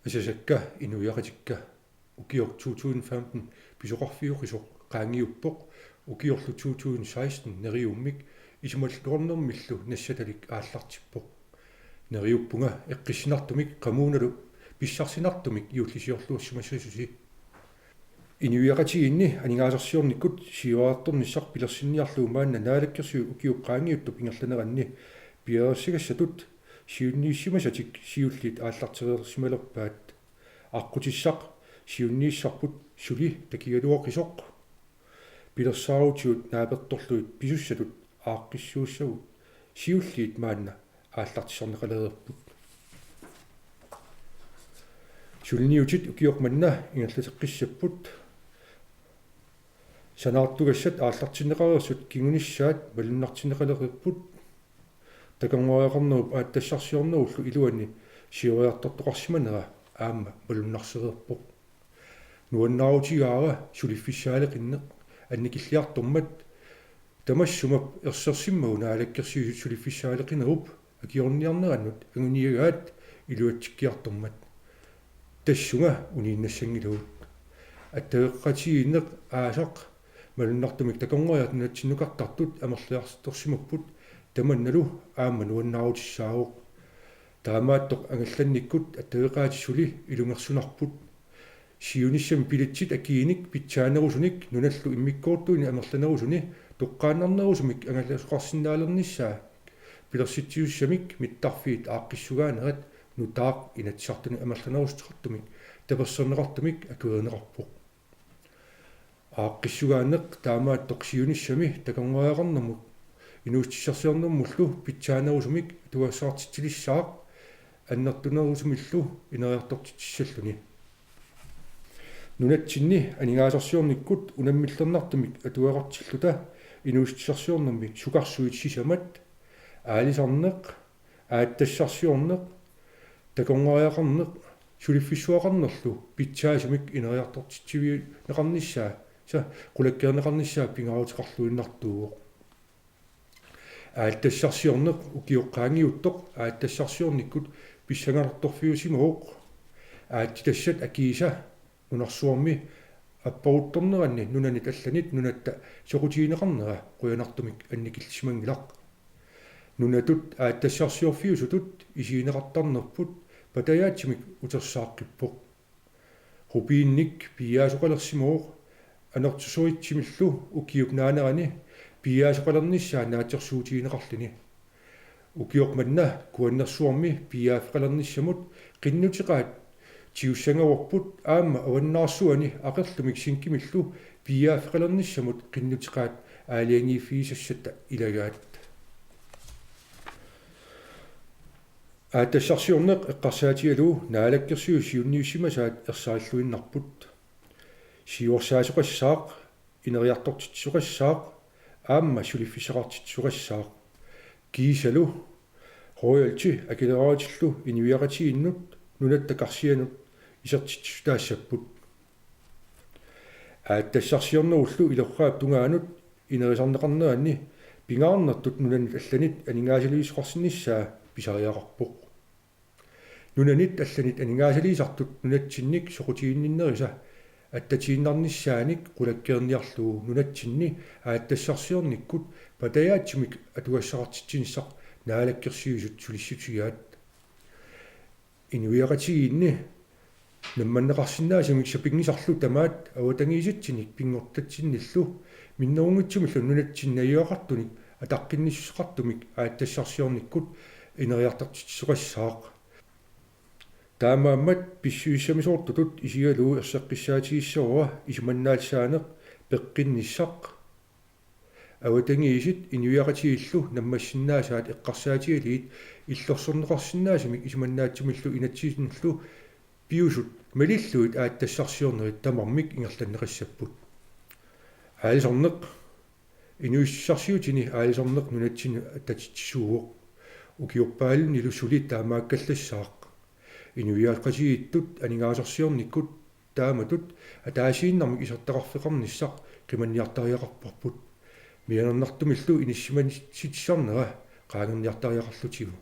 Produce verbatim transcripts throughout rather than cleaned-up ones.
Asasakka inuiaqatikka, ukioq to tusind femten pisoqarfioqisoq qaangiuppoq ukiorlu to tusind seksten neriummik isumalluarnermillu nassatalik aallartippoq. Neriuppunga eqqissinartumik qamuunalu pissarsinartumik juullisiorluarsimassasusi. Inuiaqatigiinni aningaasarsiornikkut siuariartornissaq pilersinniarlugu maanna naalakkersuisut ukiup qaangiuttup ingerlaneranni piareersagassatut siunniussimasatik siulliit aallartereersimalerpaat. Aqqutissaq siunniussarput suli takigaluaqisoq pilersaarutigut naapertorlugit pisussatut aaqqissuussagut siulliit maanna aallartissarneqalereerput. Suliniutit ukioq manna ingerlateqqissapput. Sanaartugassat aallartinneqareersut kingunissaat malunnartinneqalereerput. Takornariaqarnerup aatsitassarsiornerullu iluani siuariartortoqarsimanera aamma malunnarsereerpoq. Nuannaarutigaara suliffissaaleqinneq annikilliartormat, tamassuma ersersimmagu naalakkersuisut suliffissaaleqinerup akiorniarnerannut anguniagaat iluatsikkiartormat. Tassunga uniinnassanngilagut. Attaveqatigiinneq aasaq malunnartumik takornariat nunatsinnukartartut amerliartorsimapput, tamannalu aamma nuannaarutissaavoq. Taamaattoq angallannikkut attaveqaatit suli ilungersunarput. Siunissami billetsit akiinik pitsaanerusunik nunallu immikkoortuini amerlanerusuni toqqaannarnerusumik angalasoqarsinnaalernissaa pilersitsisussamik mittarfiit aaqqissugaanerat nutaaq Inatsisartuni amerlanerusuteqartumik tapersersorneqartumik akuerineqarpoq. Aaqqissugaaneq taamaattoq siunissami takornariaqarnermut inuussutissarsiornermullu pitsaanerusumik atugassaartitsilissaaq annertunerusumillu ineriartortitsissalluni. Nunatsinni aningaasarsiornikkut unammillernartumik atugaqartilluta inuussutissarsiornermi sukarsuit sisamat, aalisarneq, aatsitassarsiorneq, takornariaqarneq suliffissuaqarnerlu pitsaasumik ineriartortitsivigineqarnissaa, sa, qulakkeerneqarnissaa pingaaruteqarluinnartuuvoq. Aatsitassarsiorneq ukioq qaangiuttoq aatsitassarsiornikkut pissanganartorfiusimavoq. Aatsitassat akiisa nunarsuarmi apparuttorneranni nunanit allanit nunatta soqutigineqarnera qujanartumik annikillisimanngilaq. Nunatut aatsitassarsiorfiusutut isigineqartarnerput patajaatsumik utersaaqqippoq. Rubiinik piiaasoqalersimavoq, anortusoritsimillu ukiup naanerani piiaasoqalernissaa naatsorsuutigineqarluni. Ukioq manna Kuannersuarmi piiaaffeqalernissamut qinnuteqaat tigussangavorput, aamma avannaarsuani aqerlumik zinkimillu piiaaffeqalernissamut qinnuteqaat aalajangiiffigisassatta ilagaat. Aatsitassarsiorneq eqqarsaatigalugu naalakkersuisut siunniussimasaat ersarilluinnarput. Siuarsaasoqassaaq, ineriartortitsisoqassaaq aamma suliffissaqartitsisoqassaaq. Kiisalu royalty akileraarutillu inuiaqatigiinnut nunatta karsianut isertitsissutaassapput. Aatsitassarsiornerullu ilorraap tungaanut inerisarneqarneranni pingaarnertut nunanit allanit aningaasaliisoqarsinnissaa pisariaqarpoq. Nunanit allanit aningaasaliisartut nunatsinnik soqutiginninnerisa attatiinnarnissaanik qulakkeerniarlugu nunatsinni aatsitassarsiornikkut patajaatsumik atugassaqartitsinissaq naalakkersuisut sulissutigaat. Inuiaqatigiinni nammanneqarsinnaasumik sapinngisarlu tamaat avatangiisitsinik pinngortitsinnillu minnerunngitsumillu nunatsinni najugaqartunik ataqqinnissuseqartumik aatsitassarsiornikkut ineriartortitsisoqassaaq. Taamaammat pissusissamisoortutut isigalugu erseqqissaatigissavara isumannaallisaaneq peqqinnissaq. Avatangiisit inuiaqatigiillu nammassinnaasaat eqqarsaatigalugit illorsorneqarsinnaasumik isumannaatsumillu inatsisinnillu piusut malillugit aatsitassarsiornerit tamarmik ingerlanneqassapput. Aalisarneq. Inuussutissarsiutini aalisarneq nunatsinni attatitsisuuvoq. Ukiorpaalunnilu suli taamaakkallassaaq. Inuiaqatigiittut aningaasarsiornikkut taamatut ataasiinnarmik isertitaqarfeqarnissaq qimanniartariaqarparput. Mianernartumillu inissimanitsitsisarnera qaangerniartariaqarlutigu.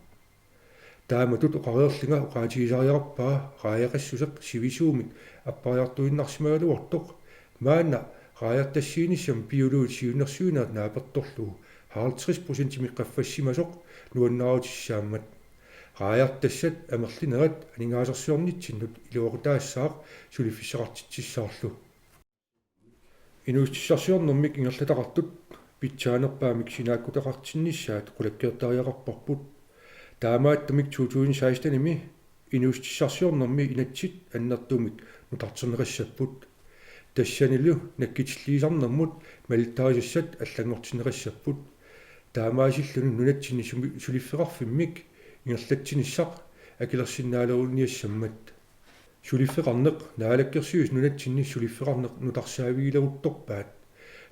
Taamatut oqareerlunga oqaatigisariaqarpara raajaqassuseq sivisuumik appariartuinnarsimagaluartoq. Maanna raajartassiinissami piulugit siunnersuinerit naapertorlugu halvtreds procentimik qaffassimasoq nuannaarutissaammat. Raajartassat amerlinerat aningaasarsiornitsinnut iluaqutaassaaq suliffissaqartitsissaarlu. Inuussutissarsiornermik ingerlataqartut pitsaanerpaamik sinaakkutaqartinnissaat qulakkeertariaqarparput. Taamaattumik to tusind sekstenimi inuussutissarsiornermi inatsit annertuumik nutarterneqassapput. Tassanilu nakkutilliisarnermut malittarisassat allanngortinneqassapput. Taamaasilluni nunatsinni sumi-, suliffeqarfimmik ingerlatsinissaq akilersinnaaleruniassammat. Suliffeqarneq Naalakkersuisut nunatsinni suliffeqarneq nutarsaavigileruttorpaat.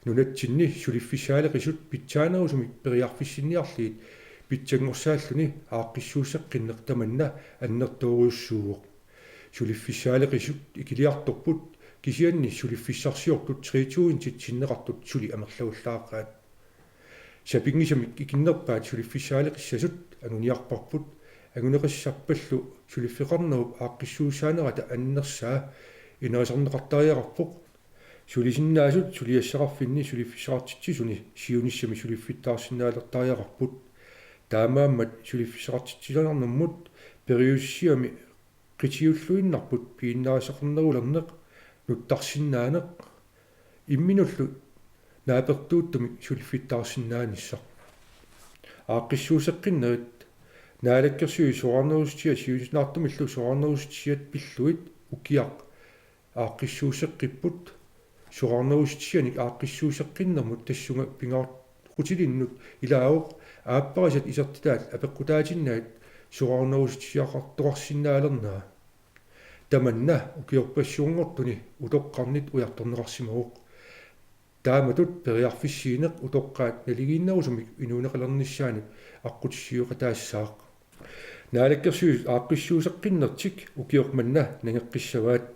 Nunatsinni suliffissaaleqisut pitsaanerusumik periarfissinniarlugit pitsanngorsarluni aaqqissuusseqqinneq tamanna annertoorujussuuvoq. Suliffissaaleqisut ikiliartorput kisianni suliffissarsiortut tre tusindit sinneqartut suli amerlavallaaqaat. Sapinngisamik ikinnerpaat suliffissaaleqissasut anguniarparput, anguneqassappallu suliffeqarnerup aaqqissuussaanerata annersaa ineriartorneqartariaqarpoq. Sulisinnaasut suliassaqarfinni suliffissaqartitsisuni siunissami suliffittaarsinnaalertariaqarput. Taamaammat suliffissaqartitsisarnermut periusiami qitiulluinnarput piginnaasaqarnerulerneq, nuttarsinnaaneq, imminullu naapertuuttumik suliffittaarsinnaanissaq. Aaqqissuusseqqinnerit Naalakkersuisut soraarnerussutiga siusinaartumillu soraarnerussutigisaat pillugit ukiaq aaqqissuusseqqipput. Soraarnerussutigisanik aaqqissuusseqqinnermut tassunga pingaartutilinnut ilaavoq aapparisat isertitaat apeqqutaatinnaat soraarnerussutigineqartoqarsinnaalernera. Tamanna ukiorpassuunngortuni utoqqarnit ujartorneqarsimavoq. Taamatut periarfissiineq utoqqaat naligiinnerusumik inuuneqalernissaanut aqqutissiueqataassaaq. Naalakkersuisut aaqqissuusseqqinnertik ukioq manna nangeqqissavaat.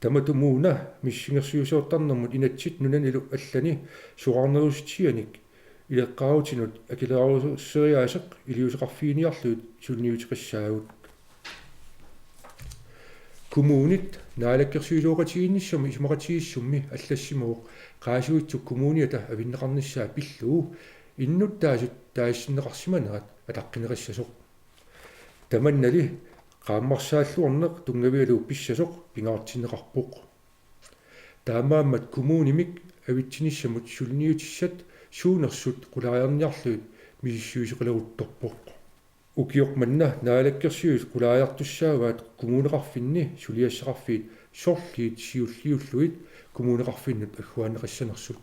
Tamatumuuna missingersuisoortarnermut inatsit nunanilu allani soraarnerussutigisanik ileqqaarutinut akileraaruseriaaseq iliuuseqarfiginiarlugit suliniuteqassaagut. Kommunit naalakkersuisooqatigiinnissamut isumaqatigiissummi allassimavoq Qaasuitsup Kommuniata avinneqarnissaa pillugu innuttaasut taassinneqarsimanerat ataqqineqassasoq. Tamannali qaammarsaalluarneq tunngavigalugu pissasoq pingaartinneqarpoq. Taamaammat kommunimik avitsinissamut suliniutissat suunersut qulaajarniarlugit misissuisoqaleruttorpoq. Ukioq manna naalakkersuisut qulaajartussaavaat kommuneqarfinni suliassaqarfiit sorliit siulliullugit kommuneqarfinnut agguaanneqassanersut.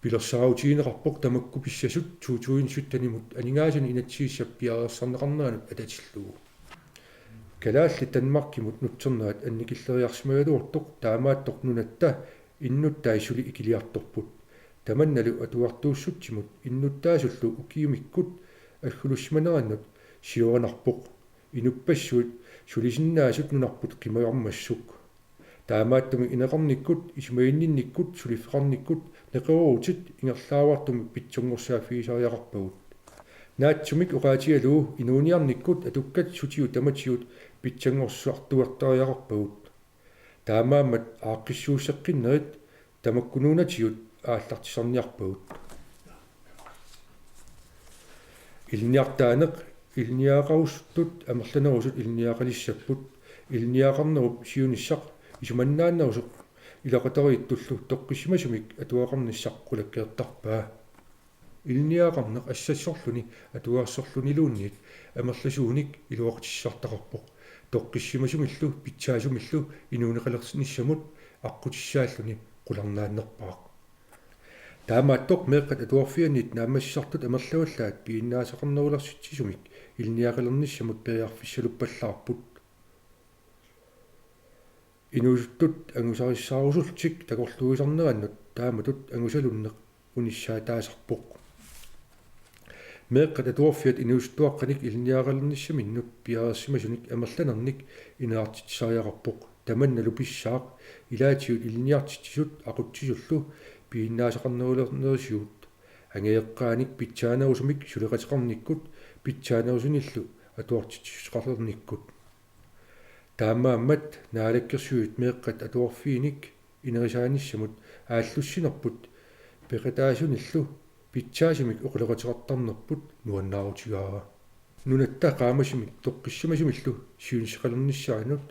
Pilersaarutigineqarpoq tamakku pissasut to tusind syttenimut aningaasanik inatsisissap piareersarneqarneranut atatillugu. Kalaallit Danmarkimut nutsernerat annikilleriarsimagaluartoq taamaattoq nunatta innuttaat suli ikiliartorput. Tamannalu atuartuussutsimut innuttaasullu ukiumikkut aggulussimanerannut siooranarpoq. Inuppassuit sulisinnaasut nunarput qimagarmassuk. Taamaattumik ineqarnikkut, isumaginninnikkut, suliffeqarnikkut neqeroorutit ingerlaavartumik pitsanngorsaaffigisariaqarpagut. Naatsumik oqaatigalugu inuuniarnikkut atukkat sutigut tamatigut pitsanngorsartuartariaqarpagut. Taamaammat aaqqissuusseqqinnerit tamakku nunatsigut aallartisarniarpagut. Ilinniartitaaneq ilinniagaqarusuttut amerlanerusut ilinniagaqalissapput. Ilinniagaqarnerup siunissaq isumannaannerusoq ilaqutariittullu toqqissimasumik atuaqarnissaq qulakkeertarpaa. Ilinniagaqarneq assassorluni atuarsorluniluunniit amerlasuunik iluaqutissartaqarpoq. Toqqissimasumillu pitsaasumillu inuuneqalernissamut aqqutissaalluni qularnaannerpaaq. Taamaattoq meeqqat atuarfianniit naammassisartut amerlavallaat piginnaasaqarnerulersitsisumik ilinniaqalernissamut periarfissaluppallaarput. Inuusuttut angusarissaarusullutik takorluuisarnerannut taamatut angusalunneq unissaataasarpoq. Meeqqat atuarfiat inuusuttuaqqanik ilinniaqalernissaminnut piareersimasunik amerlanernik ineriartitsisariaqarpoq. Tamannalu pissaaq ilaatigut ilinniartitsisut aqutsisullu piginnaasaqarnerulernerisigut. Angajoqqaanik pitsaanerusumik suleqateqarnikkut pitsaanerusunillu atuartitsissuteqalernikkut. Taamaammat naalakkersuisut meeqqat atuarfiinik inerisaanissamut aallussinerput peqataasunillu pitsaasumik oqaloqateqartarnerput nuannaarutigaara. Nunatta qaamasumik toqqissimasumillu siunissaqalernissaannut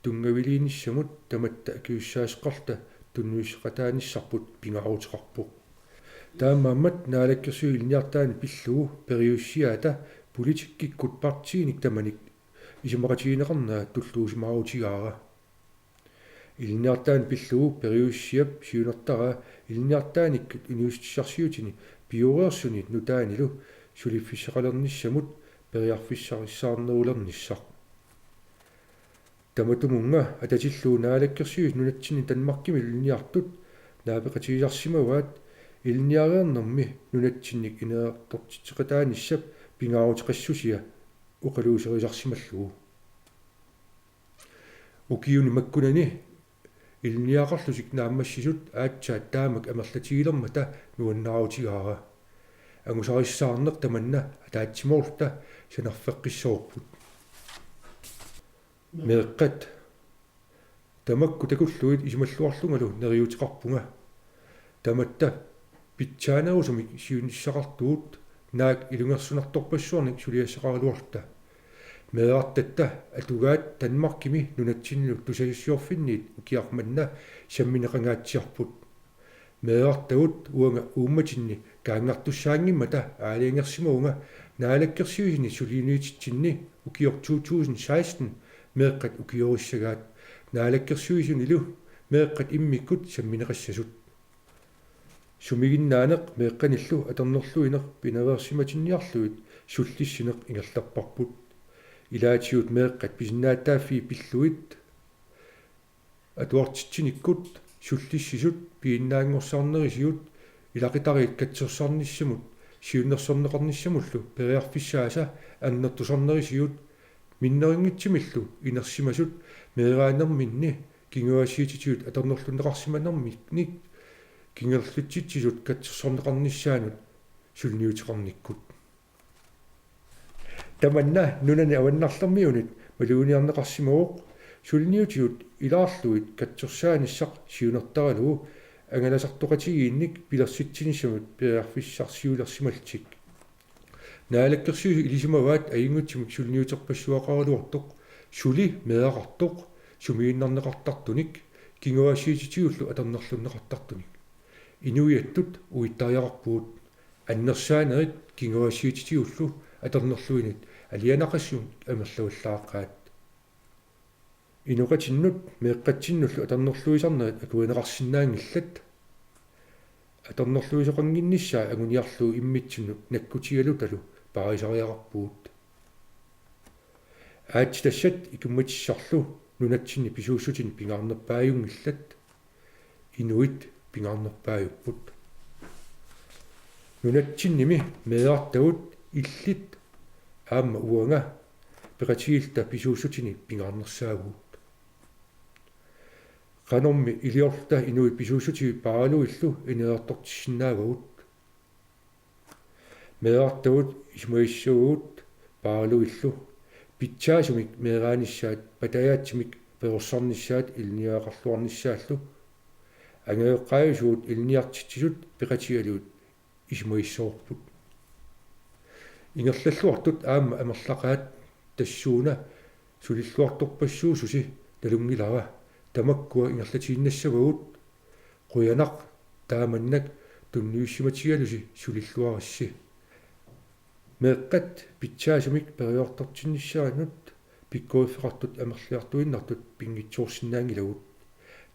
tunngaviliinissamut tamatta akisussaassuseqarluta tunniussaqataanissarput pingaaruteqarpoq. Taamaammat naalakkersuisut ilinniartitaanik pillugu periusiata politikkikkut partiinik tamanik isumaqatigineqarnera tulluusimaarutigaara. Ilinniartitaanik pillugu periusiap siunertaraa ilinniartitaanikkut inuussutissarsiutini pioreersuni nutaanilu suliffissaqalernissamut periarfissarissaarnerulernissaq. Tamatumunnga atatillugu naalakkersuisut nunatsinni Danmarkimi ilinniartut naapeqatigisarsimavaat ilinniareernermi nunatsinnik ineertortitseqataanissap pingaaruteqassusia oqaluuserisarsimallugu. Ukiuni makkunani ilinniagaqarlutik naammassisut aatsaat taamak amerlatigilermata nuannaarutigaara. Angusarissaarneq tamanna ataatsimoorluta sanarfeqqissavarput. Meeqqat tamakku takullugit isumalluarlungalu neriuuteqarpunga. Tamatta pitsaanerusumik siunissaqartugut naak ilungersunartorpassuarnik suliassaqaraluarluta. Meerartatta atugaat Danmarkimi nunatsinnilu tusagassiorfinniit ukiaq manna sammineqangaatsiarput. Meerartagut uanga uummatinni kaanngartussaanngimmata aalajangersimavunga naalakkersuisuni suliniutitsinni ukioq to tusind seksten meeqqat ukiorissagaat naalakkersuisunilu meeqqat immikkut sammineqassasut. Sumiginnaaneq meeqqanillu atornerluineq pinaveersimatinniarlugit sullissineq ingerlapparput. Ilaatigut meeqqat pisinnaatitaaffii pillugit atuartitsinikkut sullissisut piginnaanngorsaarnerisigut ilaqutariit katsorsarnissamut siunnersorneqarnissamullu periarfissaasa annertusarnerisigut minnerunngitsumillu inersimasut meeraanerminni kinguaassiuutitigut atornerlunneqarsimanerminnik kinguaassiuutitsisut katsorsarneqarnissaannut suliniuteqarnikkut. Tamanna nunani avannarlermiunit maluginiarneqarsimavoq suliniutigut ilaarlugit katsorsaanissaq siunertaralugu angalasartoqatigiinnik pilersitsinissamut periarfissarsiulersimallutik. Naalakkersuisut ilisimavaat ajunngitsumik suliniuterpassuaqaraluartoq suli meeraqartoq sumiginnarneqartartunik kinguaassiuutitigullu atornerlunneqartartunik. Inuiattut uittariaqarpugut annersaanerit kinguaassiuutitigullu atornerluinnit alianaqassunik amerlavallaaqaat. Inoqatinnut meeqqatsinnullu atornerluisarnerit akuerineqarsinnaanngillat. Atornerluisoqannginnissaa anguniarlugu immitsinnut nakkutigalutalu paarisariaqarpugut. Aatsitassat ikummatissarlu nunatsinni pisuussutinik pingaarnerpaajunngillat. Inuit pingaarnerpaajupput. Nunatsinnimi meerartagut illit aamma uanga peqatigiilluta pisuussutinik pingaarnersaavugut. Qanormi iliorluta inuit pisuussutigut paaralugillu ineertortissinnaavagut. Meerartagut isumagissavagut paaralugillu pitsaasumik meeraanissaat patajaatsumik perorsarnissaat ilinniagaqarluarnissaallu. Angajoqqaajusugut ilinniartitsisut peqatigalugit isumagissavarput. Ingerlalluartut aamma amerlaqaat tassuuna sulilluartorpassuususi nalunngilara tamakkua ingerlatiinnassavagut. Qujanaq taamannak tunniussimatigalusi sulilluarissi. Meeqqat pitsaasumik periartortinnissaannut pikkoriffeqartut amerliartuinnartut pinngitsoorsinnaanngilagut.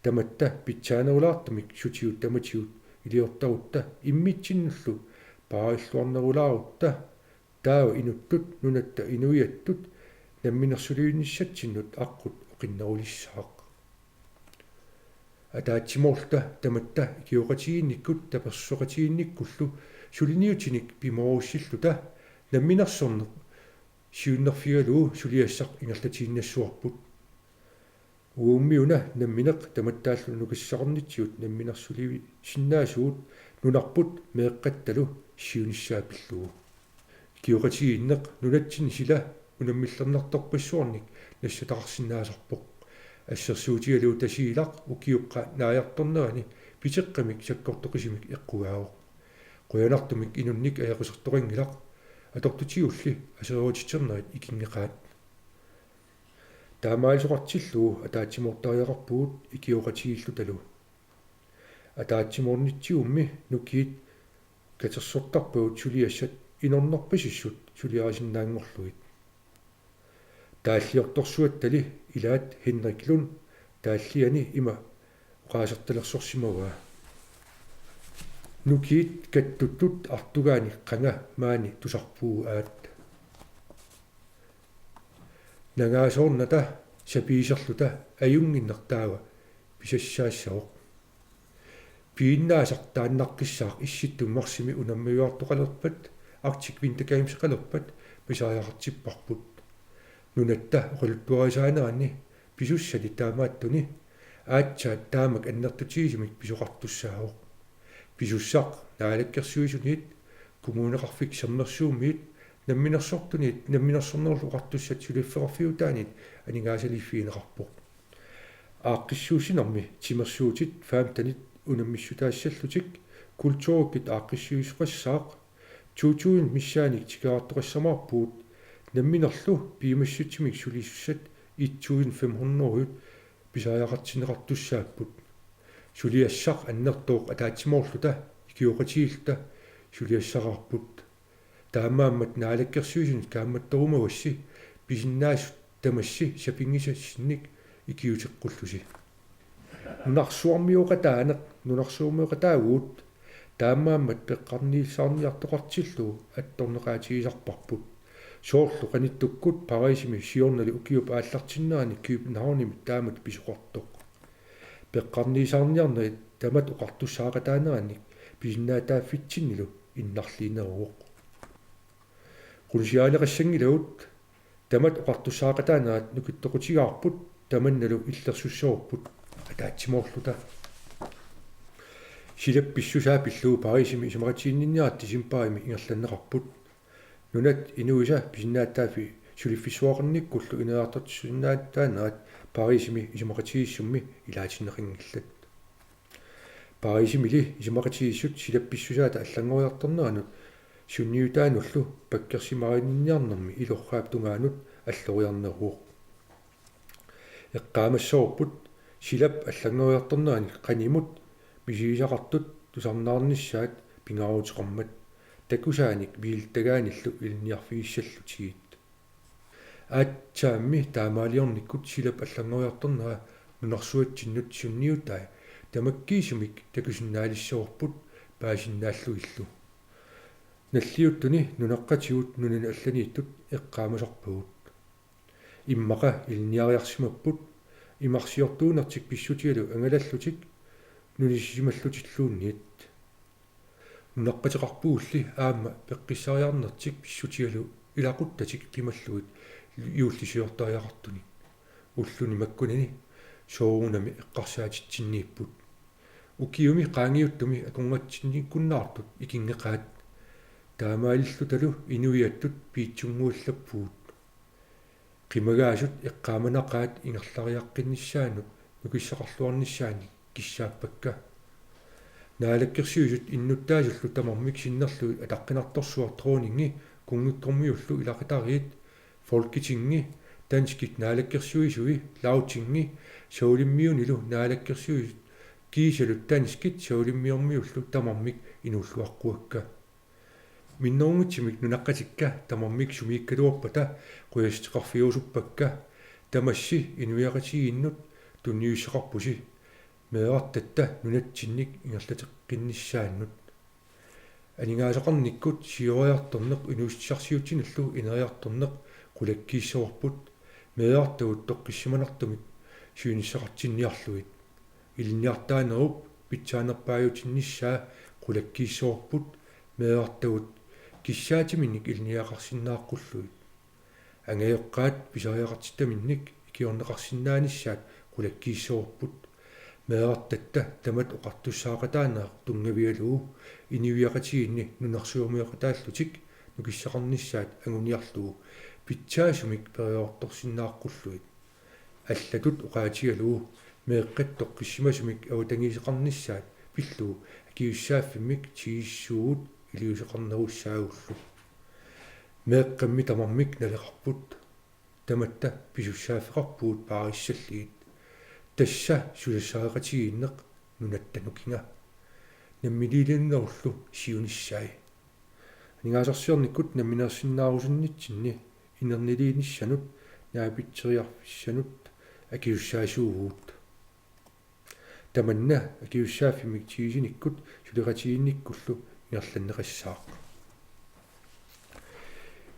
Tamatta pitsaanerulaartumik sutigut tamatigut iliortarutta immitsinnullu paarilluarnerulaarutta taava inuttut nunatta inuiattut namminersulivinnissatsinnut aqqut oqinnerulissaaq. Ataatsimoorluta tamatta ikioqatigiinnikkut tapersoqatigiinnikkullu suliniutinik pimoorussilluta namminersorneq siunnerfigalugu suliassaq ingerlatiinnassavarput. Uummiuna nammineq tamattaallu nukassaqarnitsigut namminersulivisinnaasugut nunarput meeqqattalu siunissaa pillugu. Ikioqatigiinneq nunatsinni sila unammillernartorpassuarnik nassataqarsinnaasarpoq. Assersuutigalugu Tasiilaq ukioq qaa naajartornerani piteqqamik sakkortoqisumik eqqugaavoq. Qujanartumik inunnik ajoqusertoqanngilaq, atortutigulli aserorutiternerit ikinngeqaat. Taamaalisoqartillugu ataatsimoortariaqarpugut ikioqatigiillutalu. Ataatsimoornitsigummi nukiit katersortarpagut suliassat inornarpasissut suliarisinnaanngorlugit. Taalliortorsuattali ilaat Henrik Lund taalliani ima oqaasertalersorsimavaa: Nukiit kattuttut artugaani qanga maani tusarpugut aat. Nangaasoornata sapiiserluta ajunnginneq taava pisassaassavoq. Piginnaasaq taannaqqissaaq Issittumi marsimi unammiuartoqalerpat, Arctic Winter Gameseqalerpat pisariaqartipparput. Nunatta oqaluttuarisaanerani pisussali taamaattuni aatsaat taamak annertutigisumik pisoqartussaavoq. Pisussaq Naalakkersuisuniit, Kommuneqarfik Sermersuumiit, Namminersortuniit, Namminersornerullu Oqartussat suliffeqarfiutaaniit aningaasaliiffigineqarpoq. Aaqqissuussinermi timersuutit femtenit unammissutaassallutik kulturikkut aaqqissuisoqassaaq, to tusind missaannik tikeraartoqassamaarpugut, namminerlu piumassutsimik sulisussat et tusind fem hundrede pisariaqartinneqartussaapput. Suliassaq annertooq ataatsimoorluta ikioqatigiilluta suliassaraarput. Taamaammat Naalakkersuisunit kaammattorumavassi pisinnaasut tamassi sapinngisassinnik ikiuteqqullusi. Nunarsuarmioqataaneq nunarsuarmioqataavugut, taamaammat peqqarniissaarniartoqartillugu attorneqaatigisarparput. Soorlu qanittukkut Parisimi siornali ukiup aallartinnerani Københavnimi taamatut pisoqartoq. Peqqarniissaarniarnerit tamat oqartussaaqataanerannik pisinnaatitaaffitsinnilu innarliineruvoq. Qunsiaaleqassanngilagut, tamat oqartussaaqataanerat nukittoqutigaarput, tamannalu illersussavarput ataatsimoorluta. Silap pissusaa pillugu Parisimi isumaqatiginninniartut decembarimi ingerlanneqarput. Nunat inuisa pisinnaatitaaffii suliffissuaqarnikkullu ineriartortissinnaatitaanerat Parisimi isumaqatigiissummi ilaatinneqanngillat. Parisimili isumaqatigiissut silap pissusaata allanngoriartorneranut sunniutaanullu pakkersimarininniarnermi ilorraap tungaanut alloriarneruvoq. Eqqaamassavarput silap allanngoriartornerani qanimut misigisaqartut tusarnaarnissaat pingaaruteqarmat, takusaanik biiltagaanillu ilinniarfigissallutigit. Aatsaammi taamaaliornikkut silap allanngoriartornera nunarsuatsinnut sunniutai tamakkiisumik takusinnaalissavarput paasinnaallugillu. Nalliuttuni nunaqqatigut nunani allaniittut eqqaamasarpagut. Immaqa ilinniariarsimapput, imarsiortuunertik pissutigalu angalallutik nunissisimallutilluunniit. Nunaqqateqarpugulli aamma peqqissariarnertik pissutigalu ilaquttatik qimallugit juullisiortariaqartunik. Ulluni makkunani soorunami eqqarsaatitsinniipput. Ukiumi qaangiuttumi akornatsinnikkunnaartut ikinngeqaat. Taamaalillutalu inuiattut piitsunnguallappugut. Qimagaasut eqqaamanaqaat ingerlariaqqinnissaannut nukissaqarluarnissaannik kissaappakka. Naalakkersuisut innuttaasullu tamarmik sinnerlugit ataqqinartorsuaq dronningi kunngikkormiullu ilaqutariit, Folketingi, danskit naalakkersuisui, Lagtingi, Savalimmiunilu naalakkersuisut kiisalu danskit Savalimmiormiullu tamarmik inuulluaqquakka. Minnerunngitsumik nunaqqatikka tamarmik sumiikkaluarpata qujassuteqarfigerusuppakka, tamassi inuiaqatigiinnut tunniussaqarpusi meerartatta nunatsinnik ingerlateqqinnissaannut. Aningaasaqarnikkut siuariartorneq inuussutissarsiutsinullu ineriartorneq qulakkiissavarput, meerartagut toqqissimanartumik siunissaqartinniarlugit. Ilinniartitaanerup pitsaanerpaajutinnissaa qulakkiissavarput, meerartagut kissaatiminnik ilinniagaqarsinnaaqqullugit. Angajoqqaat pisariaqartittaminnik ikiorneqarsinnaanissaat qulakkiissavarput, meerartatta tamat oqartussaaqataanerat tunngavigalugu inuiaqatigiinni nunarsuarmioqataallutik nukissaqarnissaat anguniarlugu pitsaasumik periartorsinnaaqqullugu. Allatut oqaatigalugu meeqqat toqqissimasumik avatangiiseqarnissaat pillugu akisussaaffimmik tigussuugut iliuuseqarnerussaagullu. Meeqqammi tamarmik naleqarput. Tamatta pisussaaffeqarpugut paarissallugit. Tassa susassaqatigiinneq nunatta nukinga. Namminiilinerullu siunissai. Aningaasarsiornikkut namminersinnaarusunnitsinni inerniliinissanut naapitseriarfissanut akisussaasuuvugut. Tamanna akisussaaffimmik tigusinikkut suleqatigiinnikkullu ingerlanneqassaaq.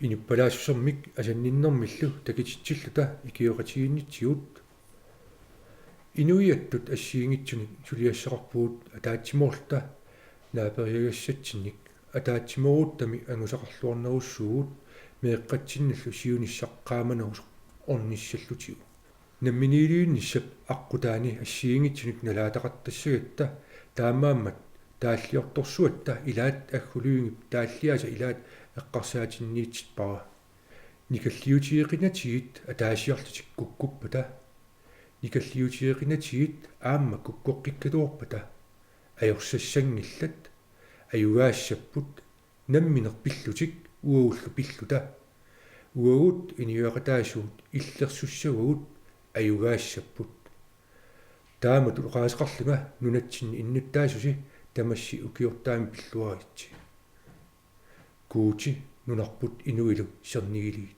Inuppalaassusermik asanninnermillu takutitsilluta ikioqatigiinnitsigut. Inuiattut assigiinngitsunik suliassaqarpugut ataatsimoorluta naaperiagassatsinnik. Ataatsimoorutami angusaqarluarnerussuugut meeqqatsinnillu siunissaq qaamanerusoq ornissallutigu. Namminiilivinnissap aqqutaani assigiinngitsunik nalaataqartassagatta taamaammat taalliortorsuatta ilaat Aggu Lyngep taalliaasa ilaat eqqarsaatinniittarpara. Nikalliutigeqinatigut ataasiarlutik kukkuppata. Nikalliutigeqinatigut aamma kukkoqqikkaluarpata. Ajorsassanngillat, ajugaassapput, nammineq pillutik uagullu pilluta. Uagut inuiaqataasugut illersussavagut ajugaassapput. Taamatut oqaaseqarlunga nunatsinni innuttaasusi tamassi ukiortaami pilluaritsi. Guuti nunarput inuilu sernigiligit.